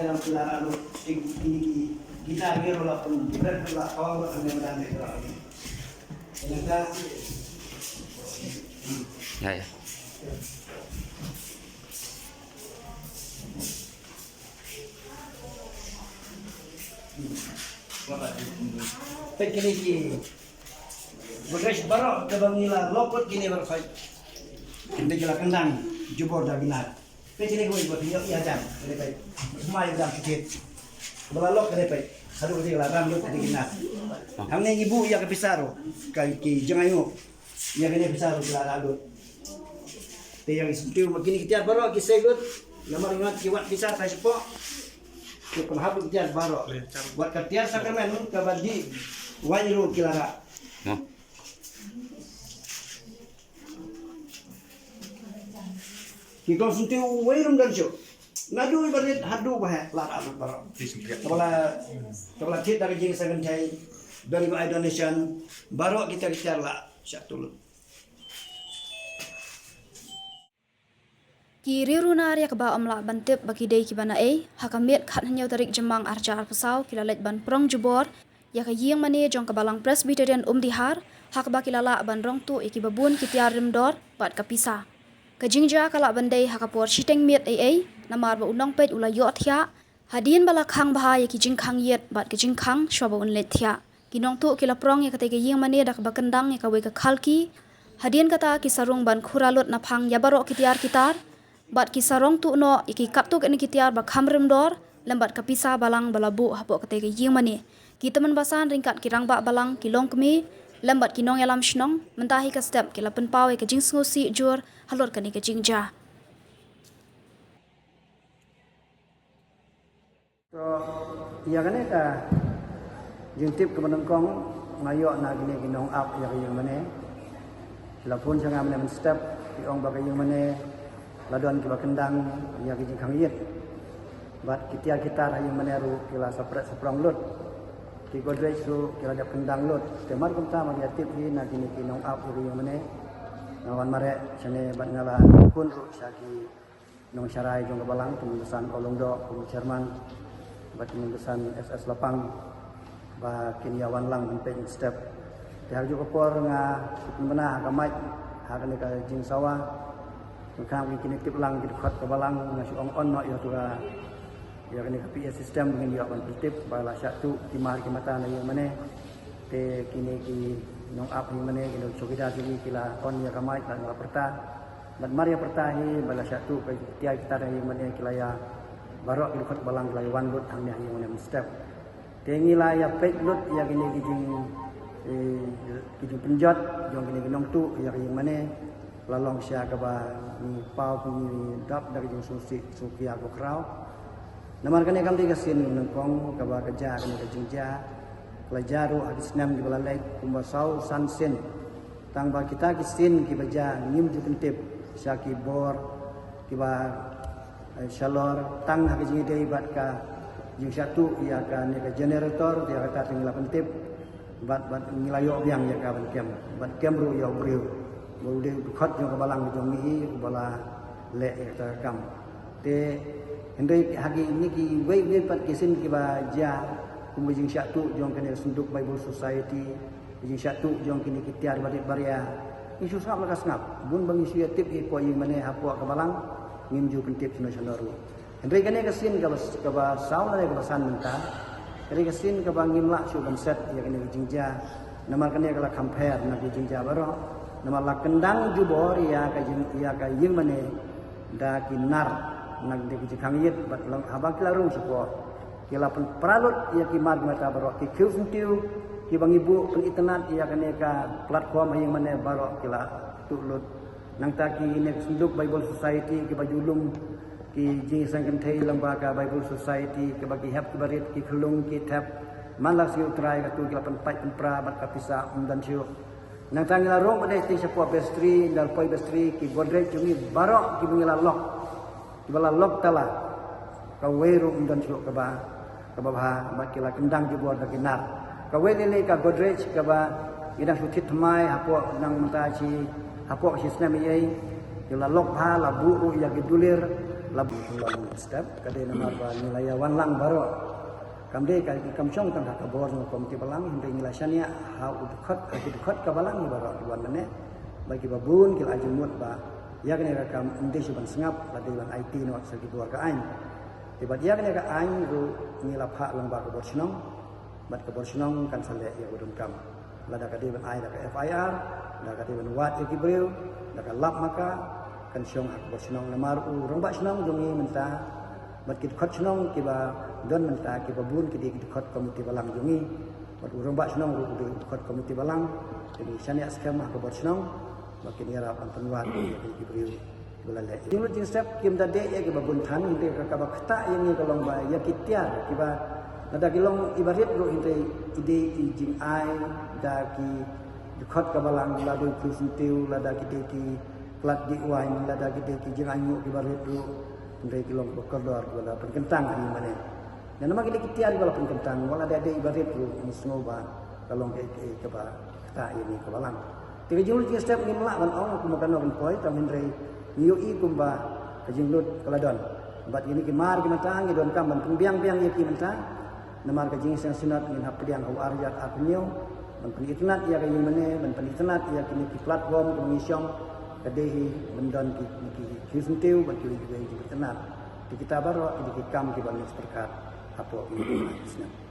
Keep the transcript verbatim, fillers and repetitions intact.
Yang pula anu, ting, ting, kita kira lah pun, berat pula, kawan buat kena menang, kira. Ternyata, Ya, ya. Peit kine ki Godrej baroh kaba ngi la lok, peit kine baroh, peit. Kine ki la kyndang jubor da ki nar. Peit kine ki wei ba ki ïoh ïa jam. Kine peit. Mai jam ki thied. Ba la lok kine peit. Haduh kine la ram lut kine ki nar. Hangne ngi buh ïa ka pisa ruh. Ka ki jngai ruh. Ïa kane pisa ruh ki la rah lut. Te ïa ki syntiew ma kine ki tiar baroh ki sei lut. Namar ngi wat ki wat pisa tai shapoh. Ki pynhap ki tiar baroh. Wat ka tiar sakramen kaba dih waiñ ruh ki la rah. Mo. Ki kong syntiew wei ruh ym don shuh. Naduh i barit haduh ba heh la rah lut baroh. Kaba la, kaba la thied da ka jingsngewsih kynthei, don ba ai donation, baroh ki tiar ki tiar la shah tuh lut. Ki riew runar ïa kaba ym lah ban tip ba ki dei kiba naei, ha ka miet khathynñiew tarik Jymmang arhajar arphew saw ki la leit ban prong jubor ïa ka ïingmane jong ka Balang Presbyterian Umdihar, ha kaba ki la lah ban rong tuh ïa kiba bun ki tiar rim dor bad ka pisa. Ka jingjia ka lah ban dei ha ka por shiteng miet ei ei, namar ba u nongpeit u la ïoh thiah hadien ba la khang bha ïa ki jingkhang ïit bad ka jingkhang shwa ba un leit thiah. Ki nongtuh ki la prong ïa katei ka ïingmane da kaba kyndang ïa kawei ka khalki. Hadien kata ki sa rung ban khura lut naphang ïa baroh ki tiar ki tar bad ki sa rong tuh noh ïa ki katto katne ki tiar ba kham rim dor lem bad ka pisa balang ba la buh hapoh katei ka ïingmane. Ki tymmen basan ryngkat ki rangbah balang, ki longkmie lem bad ki nongïalam shnong mynta hi ka step ki la pynpaw ïa ka jingsngewsih jur halor kane ka jingjia. To, ïa kane ka jingtip kaba nyngkong nga ïoh na kine ki nongap ïa ka ïingmane. Ki la phone sha nga mynne mynstep, ki ong ba ka ïingmane la don kiba kyndang ïa ki jingkhang ïit. Bad ki tiar ki tar ha ïingmane ruh ki la sapreh saprong lut. Ki Godrej ruh ki la dep kyndang lut. Te mar kumta mar ïa tip hi na kine ki nongap ïa ka ïingmane. Nga wan mareh shane bad nga la phone ruh sha ki nongsharai jong ka balang, ki nongsan Olongdoh, ki chairman, bad ki nongsan S S Lapang, ba kin ïa wan lang mynstep. Te ha kajuh ka por nga shu pynbna ha ka mic ha kane ka jingsawa. Nga kham ki kine tip lang ki dkhot ka balang, nga shu ong on noh ïa tu ka, ïa kane ka P A system ba ngin ïoh ban pyntip ba la shah tuh ki mar ki mata na ïingmane. Te kine ki nongap ïingmane, ki nong chowkidar jong ngi ki la on ïa ka mic bad nga la pyrta. Bad mar ïa pyrta hi ba la shah tuh ka tiar ki tar ïingmane, ki la ïa, baroh ki dkhot balang ki la ïa wan lut hangne ha ïingmane mynstep. Te ngi la ïa peit lut ïa kine ki jing, eh, ki jingpynjot jong kine ki nongtuh ïa ka ïingmane. La long shisha kaba ngi paw, ngi dap da ka jingsngewsih sngewkhia khraw. Namar kane kam dei ka sien nyngkong kaba ka jia kane ka jingjia. Ka la jia ruh ha ki snem kiba la leit kumba saw san sien. Tang ba kita ki sien kiba jia ngim ju pyntip sha ki bor kiba, eh, shalor tang ha ka jingïadei bad ka jingshah tuh ïa kane ka generator, ïa kata te ngi la pyntip. Bad, bad ngi la ïoh biang ïa ka ban kem. Bad kem ruh ïa u briew. Ba u dei u dkhot jong ka balang jong ngi hi uba la leh ïa kata ka kam. Te hynrei ha kine kiwei kiwei pat ki sien kiba jia kum ka jingshah tuh jong kane ka Synduk Bible Society, ka jingshah tuh jong kine ki tiar barit baria. Ngi shu sngap la ka sngap. Bun ba ngi shu ïa tip hi hapoh ïingmane hapoh ka balang, ngim ju pyntip shano shano ruh. Hynrei kane ka sien kaba, kaba saw lane kaba san mynta. Kane ka sien kaba ngim lah shuh ban set ïa kane ka jingjia. Namar kane ka la kham pher na ki jingjia baroh. Namar la kyndang jubor ïa ka jing, ïa ka ïingmane da ki nar, na da ki jingkhang ïit bad long haba ki la rung shapoh. Ki la pynpra lut ïa ki mar ki mata baroh, ki khiew syntiew kiba ngi buh pynitynnad ïa kane ka platform ha ïingmane baroh ki la tuh lut. Nangta kine ki Synduk Bible Society kiba ju lum ki jingïaseng kynthei lyngba ka Bible Society, kiba ki hep kiba rit, ki khyllung ki thep. Man la sngi U Trai katu ki la pynpait pynpra bad ka pisa ym don shuh. Nangta ngi la rung pat dei shapoh vestry, ynda la poi vestry, ki Godrej jong ngi baroh kiba ngi la lok, kiba la lok tala. Kawei ruh ym don shuh kaba, kaba bha, bad ki la kyndang jubor da ki nar. Kawei lei lei ka Godrej kaba ngi dang shu thied thymmai hapoh nang mynta shi, hapoh shi snem ïa, ki la lok bha, la buh ruh ïa ki dulir, Lap long step ka dei namar ba ngi la ïa wan lang baroh. Kam dei ka kam shong tang ha ka bor jong ka komiti balang, hynrei ngi la shaniah ha u dkhot, ha ki dkhot ka balang ngi baroh ki wan mynne. Ba ki babun ki la ai jingmut ba ïa kane ka kam ym dei shu ban sngap, la dei ban aiti noh sha ki bor ka aiñ. Te bad ïa kane ka aiñ ruh ngi la phah lang ba ka bor shnong. Bad ka bor shnong kan sa leh ïa u donkam. Lada ka dei ban ai da ka F I R, lada ka dei ban wad ïa ki briew, da ka lap ma ka, kan shong ha ka bor shnong namar u rangbah shnong jong ngi mynta. Bad ki dkhot shnong kiba don mynta kiba bun ki dei ki dkhot komiti balang jong ngi. Bad u rangbah shnong ruh u dei u dkhot komiti balang. Te ngi shaniah skhem ha ka bor shnong. Ba kin ïarap ban pynwad ïa ki briew. Ba la leh. Jinglut jingstep kim da dei ïa kiba bun than, hynrei ka kaba ktah ïa ngi ka long ba ïa ki tiar kiba lada ki long iba rit ruh hynrei i dei i jingai da ki dkhot ka balang, lada ki syntiew, lada ki dei ki plat dih waiñ, lada ki dei ki jingainguh kiba rit ruh hynrei ki long kiba kordor kiba la pynkyntang ha ngi mane. Namar ki dei ki tiar kiba la pynkyntang, wat la dei iba rit ruh ngi sngew ba ka long kaei kaei kaba ktah ïa ngi ka balang. Te ka jinglut jingstep ngim lah ban ong kumba kano kan poi, tang hynrei ngi ïohi kumba ka jinglut ka la don. Bad kine ki mar ki mynta ngi donkam ban pynbiang biang ïa ki mynta. Namar ka jingïaseng synod ngin hap pdiang ha u ar hajar arphew hynñiew ban pynitynnad ïa ka ïing mane, ban pynitynnad ïa kine ki platform kiba ngi shong. Ka dei hi ban don ki, ki, ki syntiew bad kiwei kiwei ki pynitynnad. Te kita baroh ki dei ki kam kiba ngi sngewthuh hapoh kine ki synod.